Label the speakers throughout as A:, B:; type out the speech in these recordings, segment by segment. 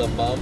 A: Solar pump,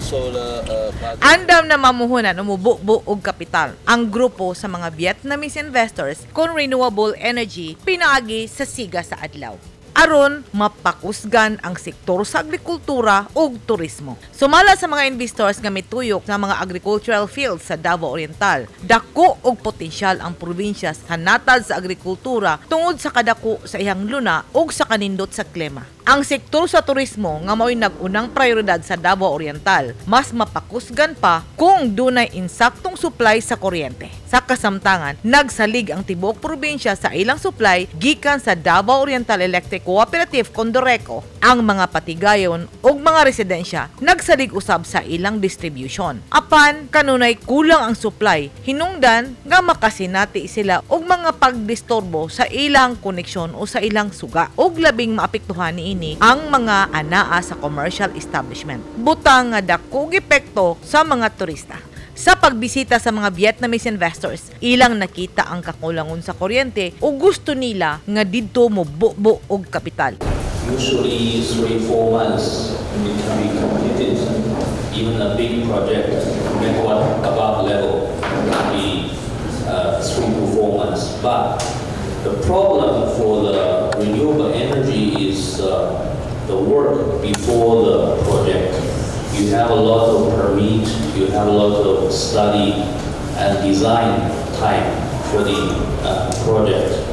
A: solar battery.
B: Andam na mamuhunan o mububo og kapital ang grupo sa mga Vietnamese investors kon renewable energy pinaagi sa siga sa adlaw aron mapakusgan ang sektor sa agrikultura ug turismo. Sumala sa mga investors nga mituyok sa mga agricultural fields sa Davao Oriental, dako og potensyal ang probinsya sa natad sa agrikultura tungod sa kadako sa iyang luna ug sa kanindot sa klima. Ang sektor sa turismo nga mao'y nag-unang prioridad sa Davao Oriental, mas mapakusgan pa kung dunay insaktong supply sa kuryente. Sa kasamtangan, nagsalig ang tibuok probinsya sa ilang supply gikan sa Davao Oriental Electric Cooperative Condoreco. Ang mga patigayon ug mga residensya nagsalig usab sa ilang distribution. Apan kanunay kulang ang supply, hinungdan nga makasinati sila og mga pagdisturbo sa ilang koneksyon o sa ilang suga. Ug labing maapektuhan niini ang mga anaa sa commercial establishment. Butang nga dako epekto sa mga turista. Sa pagbisita sa mga Vietnamese investors, ilang nakita ang kakulangon sa kuryente o gusto nila nga didto mo bubo og kapital.
C: Usually 3, 4 months it can be completed. Even a big project, megawatt above level, can be 3 to 4 months. But the problem for the renewable energy is the work before the project. You have a lot of permit, you have a lot of study and design time for the project.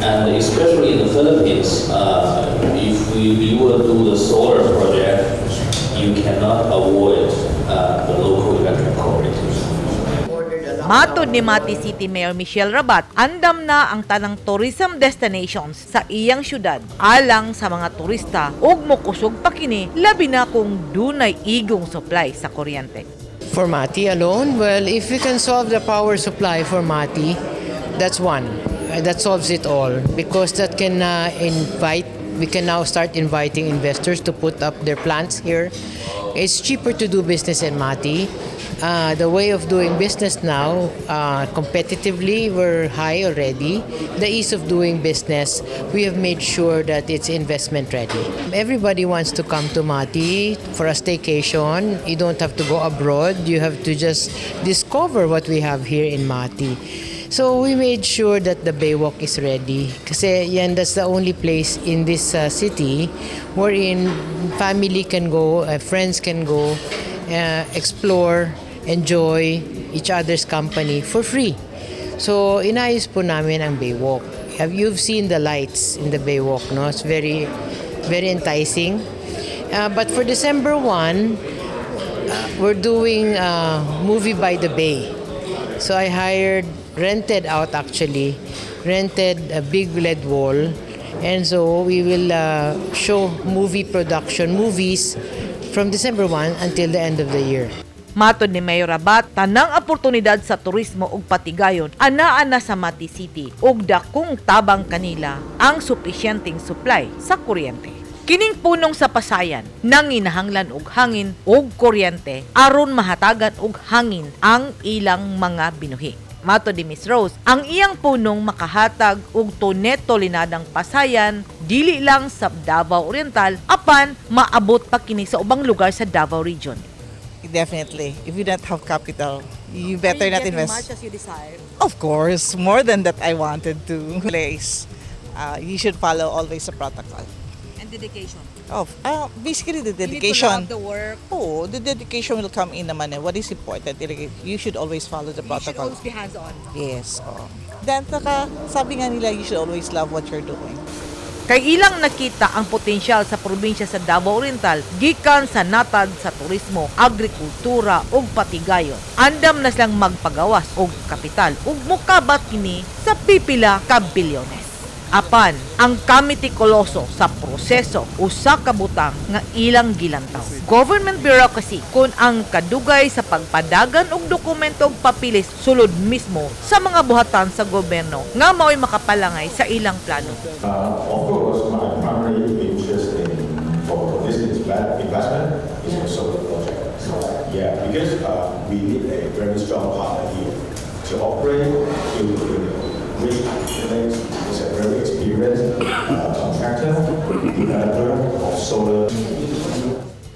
C: And especially in the Philippines, if you will do the solar project, you cannot avoid the local electric cooperatives.
B: Matod ni Mati City Mayor Michelle Rabat, andam na ang tanang tourism destinations sa iyang syudad alang sa mga turista ug mokusog pa kini labi na kung dunay igong supply sa kuryente.
D: For Mati alone, well, if we can solve the power supply for Mati, that's one. That solves it all because that can invite, we can now start inviting investors to put up their plants here. It's cheaper to do business in Mati. The way of doing business now, competitively, we're high already. The ease of doing business, we have made sure that it's investment ready. Everybody wants to come to Mati for a staycation. You don't have to go abroad. You have to just discover what we have here in Mati. So we made sure that the Baywalk is ready. Kasi yan, that's the only place in this city wherein family can go, friends can go, explore, enjoy each other's company for free. So inayos po namin ang Baywalk. You've seen the lights in the Baywalk, no? It's very, very enticing. But for December 1, we're doing a movie by the bay. So I hired, rented out actually, rented a big LED wall. And so we will show movie production, movies from December 1 until the end of the year.
B: Matod ni Mayor Rabat, tanang oportunidad sa turismo ug patigayon anaa na sa Mati City ug dakong tabang kanila ang supisyenteng supply sa kuryente. Kining punong sa Pasayan nanginahanglan og hangin ug kuryente aron mahatagan og hangin ang ilang mga binuhi. Matod ni Miss Rose, ang iyang punong makahatag og tone-tolenadang pasayan dili lang sa Davao Oriental apan maabot pa kini sa ubang lugar sa Davao Region.
E: Definitely. If you don't have capital, you better not invest.
B: Much as you desire?
E: Of course, more than that I wanted to place. You should follow always the protocol.
B: And dedication.
E: Of basically the
B: You need to
E: dedication.
B: Love the work.
E: Oh, the dedication will come in naman eh. What is important, talaga, you should always follow the
B: You should
E: protocol.
B: Always be hands-on.
E: Yes. Oh. Then, saka, sabi nga nila, you should always love what you're doing.
B: Kay ilang nakita ang potensyal sa probinsya sa Davao Oriental gikan sa natad sa turismo, agrikultura ug patigayon. Andam na silang magpagawas og kapital ug mukabat kini sa pipila ka bilyones. Apan ang kamitikuloso sa proseso usa ka butang nga ilang gilantaw. Government bureaucracy kon ang kadugay sa pagpadagan og dokumento ug papilis sulod mismo sa mga buhatan sa gobyerno nga mao'y makapalangay sa ilang plano.
F: Of course, my primary interest in for this investment is the solar project. Yeah, because we need a very strong partner here to operate, to which is a very experienced contractor, developer of solar.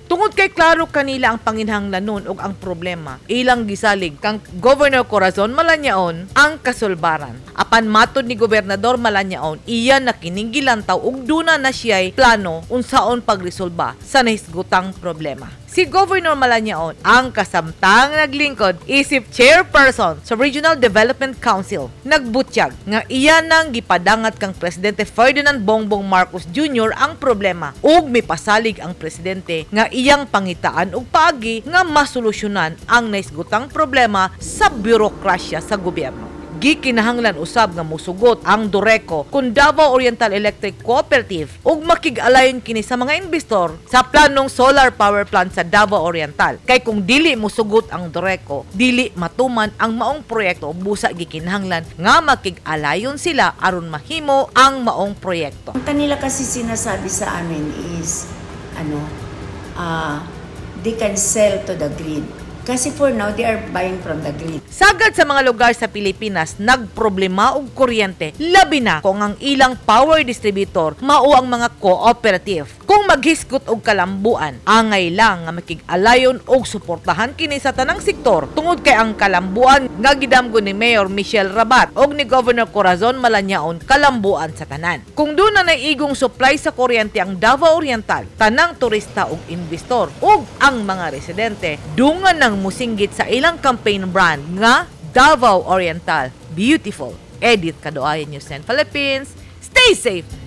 B: Tungod kay kay klaro kanila ang panginhanglanon ug ang problema, ilang gisalig kang Governor Corazon Malanyaon ang kasulbaran. Apan matod ni Gobernador Malanyaon, iya na kining gilantaw ug duna na siya'y plano unsaon pagresolba sa nahisgutang problema. Si Governor Malanyaon ang kasamtang naglingkod isip chairperson sa Regional Development Council, nagbutyag nga iya nang gipadangat kang Presidente Ferdinand Bongbong Marcos Jr. ang problema ug mipasalig ang presidente nga iyang pangitaan og paagi nga masolusyonan ang nahisgutang problema sa birokrasya sa gobyerno. Gikinahanglan usab nga musugot ang Dureco kung Davao Oriental Electric Cooperative ug makig-alayon kini sa mga investor sa planong solar power plant sa Davao Oriental. Kay kung dili musugot ang Dureco, dili matuman ang maong proyekto, busa gikinahanglan nga makig-alayon sila aron mahimo ang maong proyekto.
G: Ang kanila kasi sinasabi sa amin is, ano, they can sell to the grid. Kasi for now, they are buying from the grid.
B: Sagad sa mga lugar sa Pilipinas nagproblema og kuryente, labi na kung ang ilang power distributor mao ang mga cooperative. Kung maghisgot og kalambuan, angay lang nga makig-alayon og suportahan kini sa tanang sektor tungod kay ang kalambuan nga gidamgo ni Mayor Michelle Rabat og ni Governor Corazon Malanyaon, kalambuan sa tanan. Kung duna na igong supply sa kuryente ang Davao Oriental, tanang turista ug investor ug ang mga residente dungan nang musinggit sa ilang campaign brand nga "Davao Oriental Beautiful." Edith Kadoayan, News 10 Philippines. Stay safe.